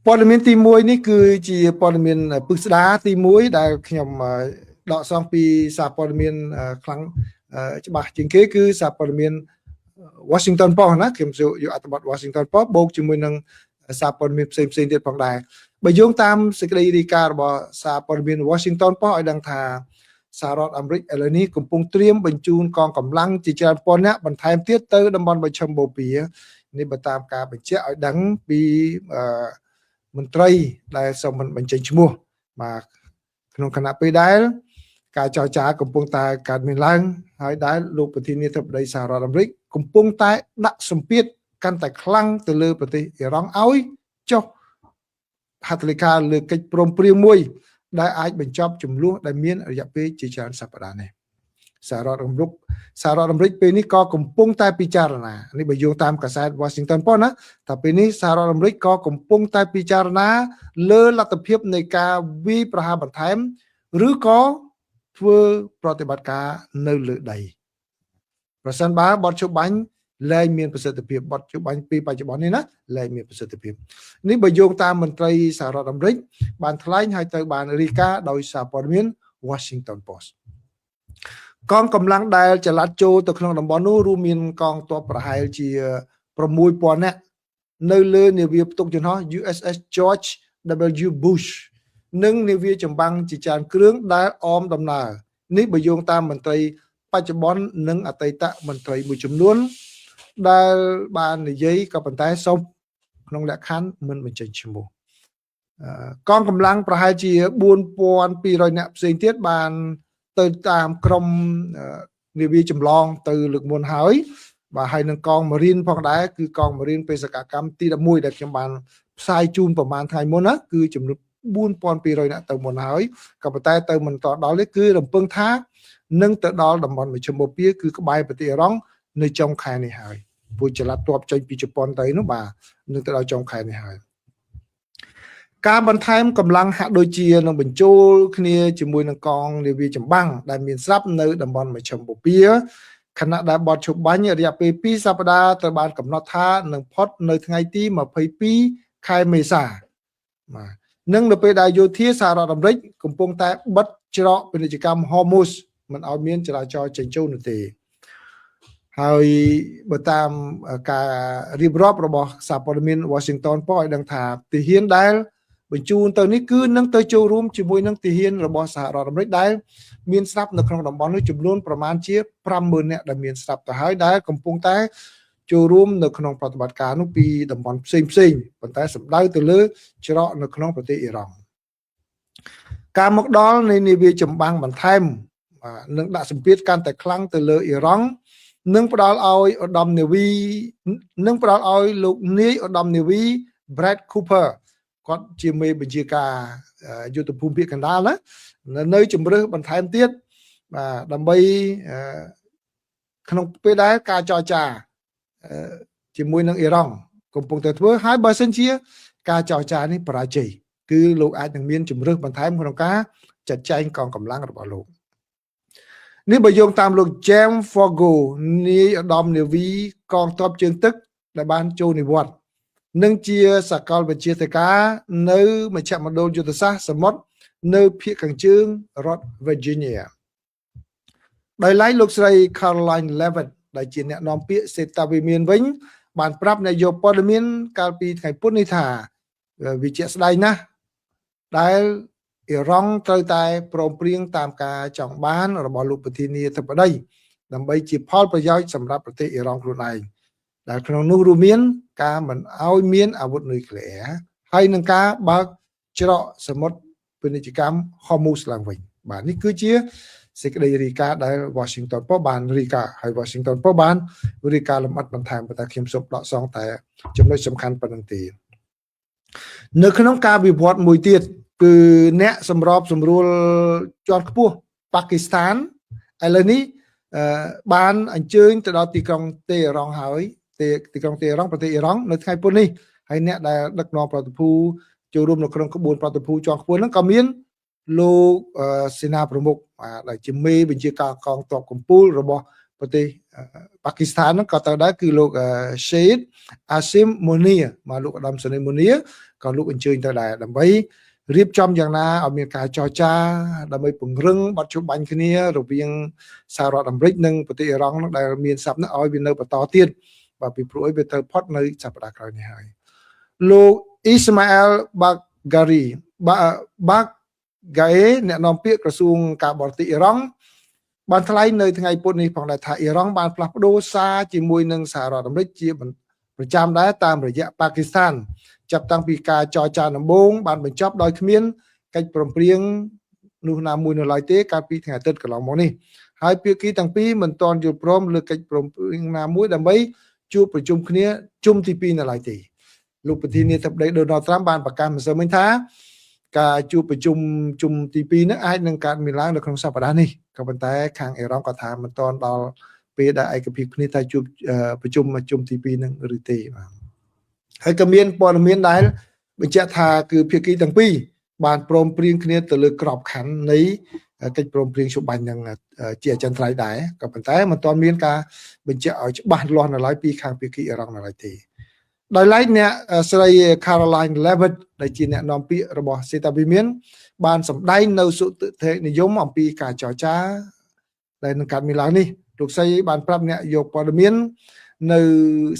ព័ត៌មានទី1នេះគឺជាព័ត៌មានពឹស្ដាទី1ដែលខ្ញុំដកស្រង់ពីសារព័ត៌មានខ្លាំងច្បាស់ជាងគេគឺសារព័ត៌មាន Washington Post ណាខ្ញុំយកអត្ថបទ Washington Post បូកជាមួយនឹងសារព័ត៌មានផ្សេងផ្សេងទៀតផងដែរបើយោងតាមសេចក្តីរាយការណ៍របស់សារព័ត៌មាន Washington Post ឲ្យដឹងថាសហរដ្ឋអាមេរិកឥឡូវនេះកំពុងត្រៀមបញ្ជូនកងកម្លាំងជាច្រើនពាន់នាក់បន្ថែមទៀតទៅតំបន់បច្ឆិមបូព៌ានេះបើតាមការបញ្ជាក់ឲ្យដឹងពីមន្ត្រីដែលសូមមិនបញ្ចេញឈ្មោះបាទក្នុងខណៈពេលដែលការចរចាកំពុងតែកើតមានឡើងហើយដែលលោកប្រធានាធិបតីសហរដ្ឋអាមេរិកកំពុងតែដាក់សម្ពាធកាន់តែខ្លាំងទៅលើប្រទេសអ៊ីរ៉ង់ឲ្យចុះហត្ថលេខាលើកិច្ចព្រមព្រៀងមួយដែលអាចបញ្ចប់ជម្លោះដែលមានរយៈពេលជាច្រើនសប្តាហ៍នេះសហរដ្ឋអាមេរិកសហរដ្ឋអាមេរិកពេលនេះក៏កំពុងតែពិចារណានេះបើយោងតាមកាសែត Washington Post ណាថាពេលនេះសហរដ្ឋអាមេរិកក៏កំពុងតែពិចារណាលើលទ្ធភាពនៃការវាយប្រហារបន្ថែមឬក៏ធ្វើប្រតិបត្តិការនៅលើដីប្រសិនបើបទឈប់បាញ់លែងមានប្រសិទ្ធភាពបទឈប់បាញ់ពីបច្ចុប្បន្ននេះណាលែងមានប្រសិទ្ធភាពនេះបើយោងតាមមន្ត្រីសហរដ្ឋអាមេរិកបានថ្លែងហើយទៅបានរាយការណ៍ដោយសារព័ត៌មាន Washington Post កងកម្លាំងដែលចល័តចូលទៅក្នុងតំបន់នោះរួមមានកងទ័ពប្រហែលជា6000នាក់នៅលើនាវាផ្ទុកយន្តហោះ USS George W Bush និងនាវាចម្បាំងជាច្រើនគ្រឿងដែលអមដំណើរនេះបើយោងតាមមន្ត្រីបច្ចុប្បន្ននិងអតីតមន្ត្រីមួយចំនួនដែលបាននិយាយក៏ប៉ុន្តែសូមក្នុងលក្ខខណ្ឌមិនបញ្ចេញឈ្មោះកងកម្លាំងប្រហែលជា4200នាក់ផ្សេងទៀតបានទៅតាមក្រុមនាវាចម្លងទៅលើកមុនហើយបាទហើយនឹងកងម៉ារីនផងដែរគឺកងម៉ារីនបេសកកម្មទី11ដែលខ្ញុំបានផ្សាយជូនប្រហែលថ្ងៃមុនណាគឺចំនួន4200នាក់ទៅមុនហើយក៏ប៉ុន្តែទៅមិនតដល់ទេគឺរំពឹងថានឹងទៅដល់តំបន់មជ្ឈមបូព៌ាគឺក្បែរប្រទេសអ៊ីរ៉ង់នៅចុងខែនេះហើយពូចល័តទ័ពចេញពីជប៉ុនទៅនោះបាទនឹងទៅដល់ចុងខែនេះហើយការបន្ថែមកម្លាំងហាក់ដូចជានឹងបញ្ចូលគ្នាជាមួយនឹងកងនាវាចម្បាំងដែលមានស្រាប់នៅតំបន់មជ្ឈមបូព៌ាខណៈដែលបទឈប់បាញ់រយៈពេល2សប្តាហ៍ត្រូវបានកំណត់ថានឹងផុតនៅថ្ងៃទី22ខែមេសាបាទនិងនៅពេលដែលយោធាសហរដ្ឋអាមេរិកកំពុងតែបិទច្រកពាណិជ្ជកម្ម Hormuz មិនឲ្យមានចរាចរណ៍ចេញចូលនោះទេហើយបើតាមការរៀបរាប់របស់សារព័ត៌មាន Washington Post ឲ្យដឹងថាទាហានដែលបញ្ជូនទៅនេះគឺនឹងទៅចូលរួមជាមួយនឹងទាហានរបស់សហរដ្ឋអាមេរិកដែលមានស្រាប់នៅក្នុងតំបន់នោះចំនួនប្រមាណជា50000នាក់ដែលមានស្រាប់ទៅហើយដែលកំពុងតែចូលរួមនៅក្នុងប្រតិបត្តិការនោះពីតំបន់ផ្សេងផ្សេងប៉ុន្តែសម្ដៅទៅលើច្រកនៅក្នុងប្រទេសអ៊ីរ៉ង់ការមកដល់នៃនាវាចម្បាំងបន្ថែមនឹងដាក់សម្ពាធកាន់តែខ្លាំងទៅលើអ៊ីរ៉ង់នឹងផ្ដល់ឲ្យឧត្តមនាវីនឹងផ្ដល់ឲ្យលោកនាយឧត្តមនាវី Brad Cooper គាត់ជាមេបញ្ជាការយុទ្ធភូមិភាគកណ្ដាលណានៅជំរើសបន្ថែមទៀតបាទដើម្បីក្នុងពេលដែលការចរចាជាមួយនឹងអ៊ីរ៉ង់កំពុងតែធ្វើហើយបើសិនជា ការចរចានេះបរាជ័យគឺលោកអាចនឹងមានជំរើសបន្ថែមក្នុងការចាត់ចែងកងកម្លាំងរបស់លោកនេះបើយោងតាមលោក James Foggo នាយឧត្តមនាវីកងទ័ពជើងទឹកដែលបានចូលនិវត្តន៍និងជាសកលវិទ្យាធិការនៅមជ្ឈមណ្ឌលយុទ្ធសាស្ត្រសមុទ្រនៅភាគខាងជើងរដ្ឋ Virginia ដោយឡែកលោកស្រី Caroline Levitt ដែលជាអ្នកនាំពាក្យសេតវិមានវិញ បានប្រាប់អ្នកយកព័ត៌មានកាលពីថ្ងៃពុធនេះថាវាជាក់ស្ដែងណាស់ដែលអ៊ីរ៉ង់ត្រូវតែព្រមព្រៀងតាមការចង់បានរបស់លោកប្រធានាធិបតីដើម្បីជាផលប្រយោជន៍សម្រាប់ប្រទេសអ៊ីរ៉ង់ខ្លួនឯងដែលក្នុងនោះរួមមានការមិនឲ្យមានអាវុធនុយក្លេអ៊ែរហើយនឹងការបើកច្រកសមុទ្រពាណិជ្ជកម្ម Hormuz ឡើងវិញបាទនេះគឺជាសេចក្តីរាយការណ៍ដែល Washington Post បានរាយការណ៍ហើយ Washington Post បានរាយការណ៍លម្អិតបន្ថែមប៉ុន្តែខ្ញុំសូមដកស្រង់តែចំណុចសំខាន់ប៉ុណ្ណឹងទេនៅក្នុងការវិវត្តមួយទៀតគឺអ្នកសម្របសម្រួលជាន់ខ្ពស់ប៉ាគីស្ថានឥឡូវនេះបានអញ្ជើញទៅដល់ទីក្រុងតេហេរ៉ង់ហើយទីក្រុងតេហេរ៉ង់ប្រទេសអ៊ីរ៉ង់នៅថ្ងៃពុធនេះហើយអ្នកដែលដឹកនាំប្រតិភូចូលរួមនៅក្នុងក្បួនប្រតិភូជាន់ខ្ពស់ហ្នឹងក៏មានលោកសេនាប្រមុខដែលជាមេបញ្ជាការកងទ័ពកម្ពុជារបស់ប្រទេស ប៉ាគីស្ថានហ្នឹងក៏ទៅដែរគឺលោក Syed Asim Munir មកលោកឧត្តមសេនីយ៍ Munir ក៏លោកអញ្ជើញទៅដែរដើម្បីរៀបចំយ៉ាងណាឲ្យមានការចរចាដើម្បីពង្រឹងបទជួបបាញ់គ្នារវាងសហរដ្ឋអាមេរិកនិងប្រទេសអ៊ីរ៉ង់ដែលមានស្រាប់នោះឲ្យវានៅបន្តទៀតបាទពីព្រោះអីវាទៅផុតនៅសប្តាហ៍ក្រោយនេះហើយលោកអ៊ីស្ម៉ាអែលបាហ្គារីបាបាហ្គាអេអ្នកនាំពាក្យក្រសួងការបរទេសអ៊ីរ៉ង់បានថ្លែងនៅថ្ងៃពុធនេះផងដែរថាអ៊ីរ៉ង់បានផ្លាស់ប្ដូរសារជាមួយនឹងសហរដ្ឋអាមេរិកជាប្រចាំដែរតាមរយៈប៉ាគីស្ថានចាប់តាំងពីការចរចាដំបូងបានបញ្ចប់ដោយគ្មានកិច្ចព្រមព្រៀងនោះណាមួយនៅឡើយទេកាលពីថ្ងៃអាទិត្យកន្លងមកនេះហើយភាគីទាំងពីរមិនទាន់យល់ព្រមលើកិច្ចព្រមព្រៀងណាមួយដើម្បីជួបប្រជុំគ្នាជុំទី2នៅឡើយទេលោកប្រធានាធិបតីដូណាល់ត្រាំបានប្រកាសម្សិលមិញថាការជួបប្រជុំជុំទី2នេះអាចនឹងកើតមានឡើងនៅក្នុងសប្តាហ៍នេះក៏ប៉ុន្តែខាងអ៊ីរ៉ង់ក៏ថាមិនទាន់ដល់ពេលដែលឯកភាពគ្នាថាជួបប្រជុំជុំទី2នឹងឬទេបាទហើយក៏មានព័ត៌មានដែលបញ្ជាក់ថាគឺភាគីទាំងពីរបានព្រមព្រៀងគ្នាទៅលើក្របខ័ណ្ឌនៃកិច្ចព្រមព្រៀងឈប់បាញ់នឹងជាអចិន្ត្រៃយ៍ដែរក៏ប៉ុន្តែមិនទាន់មានការបញ្ជាក់ឲ្យច្បាស់លាស់នៅឡើយពីខាងភាគីអ៊ីរ៉ង់នៅឡើយទេដោយឡែកអ្នកស្រី Caroline Levitt ដែលជាអ្នកនាំពាក្យរបស់សេតាវិមានបានសម្ដែងនៅសុទិដ្ឋិនិយមអំពីការចរចាដែលនឹងកើតមានឡើងនេះលោកស្រីបានប្រាប់អ្នកយកព័ត៌មាននៅ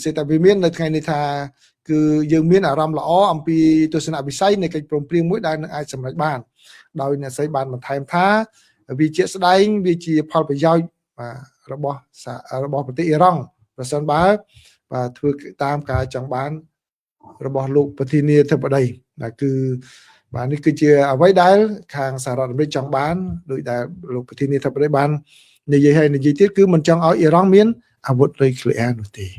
សេតាវិមាននៅថ្ងៃនេះថាគឺយើងមានអារម្មណ៍ល្អអំពីទស្សនវិស័យនៃកិច្ចព្រមព្រៀងមួយដែលនឹងអាចសម្រេចបានដោយអ្នកស្រីបានបន្ថែមថាវាជាស្ដែងវាជាផលប្រយោជន៍បាទរបស់របស់ប្រទេសអ៊ីរ៉ង់ប្រសិនបើបាទធ្វើតាមការចង់បានរបស់លោកប្រធានាធិបតីបាទគឺបាទនេះគឺជាអ្វីដែលខាងសហរដ្ឋអាមេរិកចង់បានដោយដែលលោកប្រធានាធិបតីបាននិយាយឲ្យនិយាយទៀតគឺមិនចង់ឲ្យអ៊ីរ៉ង់មានអាវុធនុយក្លេអ៊ែរនោះទេ។